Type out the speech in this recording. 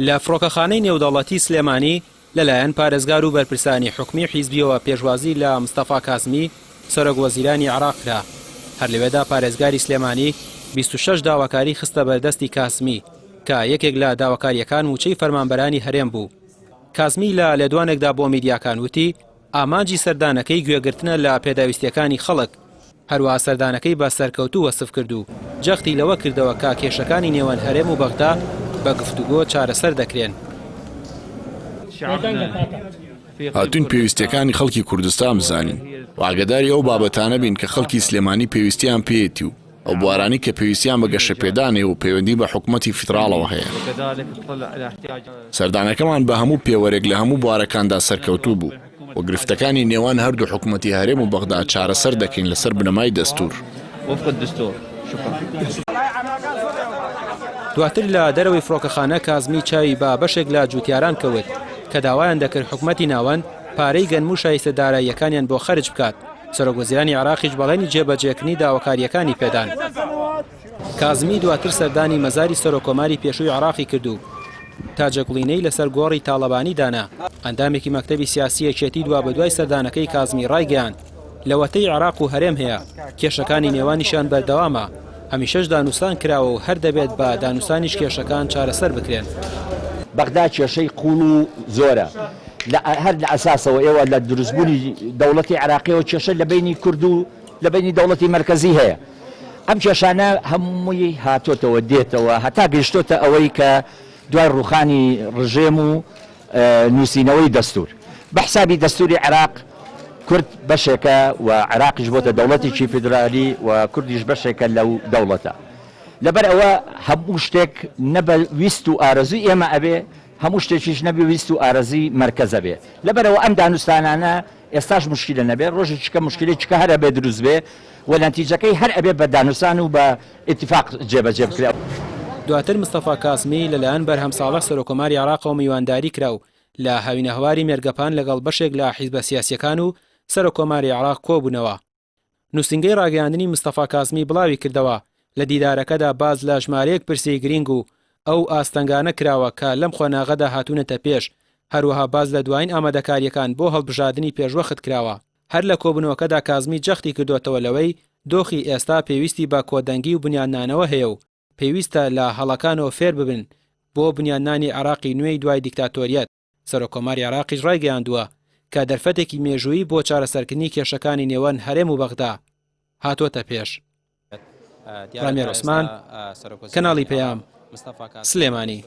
لە فڕۆکەخانەی نێودەوڵەتی سلێمانی لەلایەن پارێزگار و بەرپرسانی حکومی و حیزبییەوە پێشوازی لە مستەفا کازمی، سەرۆک وەزیرانی عێراق کرا. هەر لەوێدا پارێزگاری سلێمانی 26 داواکاری خستە بەردەستی کازمی، کە یەکێک لە داواکارییەکان مووچەی فەرمانبەرانی هەرێم بوو. کازمی لە لێدوانێکدا بۆ میدیاکان وتی، ئامانجی سەردانەکەی گوێگرتنە لە پێداویستییەکانی خەڵک، هەروەها سەردانەکەی بە سەرکەوتوو وەسف کرد و جەختی لەوە کردەوە کە کێشەکانی نێوان هەرێم و بەغدا بە گفتوگۆ چارەسەر دەکرێن. هاتووین پێویستییەکانی خەڵکی کوردستان بزانین و ئاگاداری ئەو بابەتانە بین کە خەڵکی سلێمانی پێویستییان پێیەتی و ئەو بوارانەی کە پێویستیان بە گەشەپێدانە و پەیوەندی بە حکومەتی فیدراڵەوە هەیە. سەردانەکەمان بە هەموو پێوەرێک لە هەموو بوارەکاندا سەرکەوتوو بوو و گرفتەکانی نێوان هەردوو حکومەتی هەرێم و بەغدا چارەسەر دەکەین لەسەر بنەمای دەستوور. دواتر لە دەرەوەی فڕۆکەخانە کازمی چاوی بە بەشێک لە جووتیاران کەوت کە داوایان دەکرد حکومەتی ناوەند پارەی گەنم و شایستە داراییەکانیان بۆ خەرج بکات. سەرۆکوەزیرانی عێراقیش بەڵێنی جێبەجێکردنی داواکارییەکانی پێدان. کازمی دواتر سەردانی مەزاری سەرۆککۆماری پێشووی عێراقی کرد و تاجەگوڵینەی لەسەر گۆڕی تاڵەبانی دانا. ئەندامێکی مەکتەبی سیاسی یەکێتی دوابەدوای سەردانەکەی کازمی ڕایگەیاند، لەوەتەی عێراق و هەرێم هەیە، کێشەکانی نێوانیشیان بەردەوامە، هەمیشەش دانوستان کراوە و هەر دەبێت بە دانوستانیش کێشەکان چارەسەر بکرێن. بەغدا کێشەی قووڵ و زۆرە. لە هەر لە ئەساسەوە ئێوە لە دروستبوونی دەوڵەتی عێراقیەوە کێشە لە بەینی کورد و لە بەینی دەوڵەتی مەرکەزی هەیە. ئەم کێشانە هەمووی هاتۆتەوە دێتەوە هەتا گەیشتۆتە ئەوەی کە دوای ڕووخانی ڕژێم و نووسینەوەی دەستوور بە حسابی دەستووری عێراق کورد بەشێکە و عێراقیش بۆتە دەوڵەتێکی فیدرالی و کوردیش بەشێکە لەو دەوڵەتە. لەبەر ئەوە هەموو شتێک نە بە ویست و ئارەزووی ئێمە ئەبێ، هەموو شتێکیش نە بە ویست و ئارەزووی مەرکەز ئەبێ. لەبەر ئەوە ئەم دانوستانانە ئێستاش موشکیلە نەبێ، ڕۆژێکیش کە موشکیلەی چکە هەر ئەبێ دروست بێ و نەتیجەکەی هەر ئەبێ بە دانوستان و بە ئیتیفاق جێبەجێ بکرێ. دواتر مستەفا کازمی لەلایەن بەرهەم ساڵح سەرۆککۆماری عێراقەوە میوانداری کرا و لە هاوینەهەواری مێرگەپان لەگەڵ بەشێک لە حیزبە سیاسییەکان و سەرۆککۆماری عێراق کۆبوونەوە. نووسینگەی ڕاگەیاندنی مستەفا کازمی بڵاویکردەوە، لە دیدارەکەدا باس لە ژمارەیەک پرسی گرینگ و ئەو ئاستەنگانە کراوە کە لەم قۆناغەدا هاتوونەتە پێش، هەروەها باس لە دوایین ئامادەکارییەکان بۆ هەڵبژاردنی پێشوەخت کراوە. هەر لە کۆبوونەوەکەدا کازمی جەختی کردۆتەوە لەوەی دۆخی ئێستا پێویستی بە کۆدەنگی و بنیادنانەوە هەیە و پێویستە لە هەڵەکانەوە فێر ببن بۆ بنیادنانی عێراقی نوێی دوای دیکتاتۆریەت. سەرۆککۆماری عێراقیش ڕایگەیاندووە کە دەرفەتێکی مێژوویی بۆ چارەسەرکردنی کێشەکانی نێوان هەرێم و بەغدا هاتۆتە پێش. ڕامیار عوسمان، کەناڵی پەیام، سلێمانی.